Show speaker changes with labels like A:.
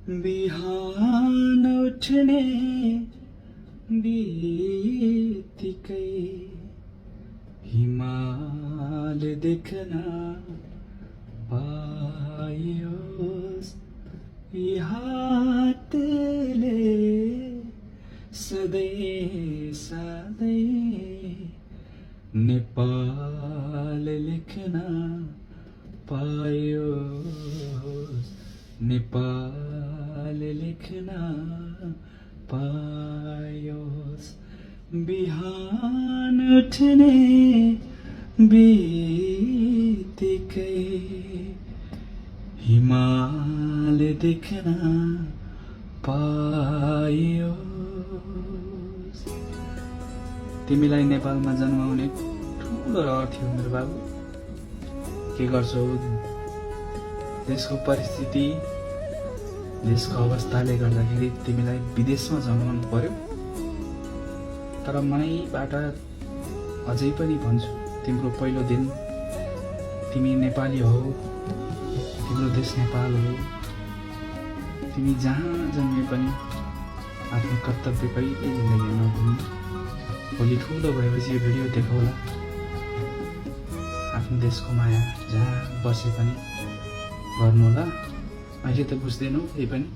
A: बिहान उठ्ने बित्तिकै हिमाल देख्न पाइयोस् यी हातले सधैँ सधैँ नेपाल लेख्न पाइयोस् नेपाल लेख्न पाइयोस् बिहान उठ्ने बित्तिकै हिमाल देख्न पाइयोस्। तिमीलाई नेपालमा जन्माउने ठुलो रहर थियो मेरो बाबु। के गर्छौ, देशको परिस्थिति देशको अवस्थाले गर्दाखेरि तिमीलाई विदेशमा जन्माउनु पर्यो। तर मनैबाट अझै पनि भन्छु, तिम्रो पहिलो दिन तिमी नेपाली हौ, तिम्रो देश नेपाल हो। तिमी जहाँ जन्मे पनि आफ्नो कर्तव्य कहिले जिन्दगीमा नभुल्नु। भोलि ठुलो भएपछि यो भिडियो देखाउला। आफ्नो देशको माया जहाँ बसे पनि गर्नु होला। अहिले त बुझ्दैनौ केही पनि।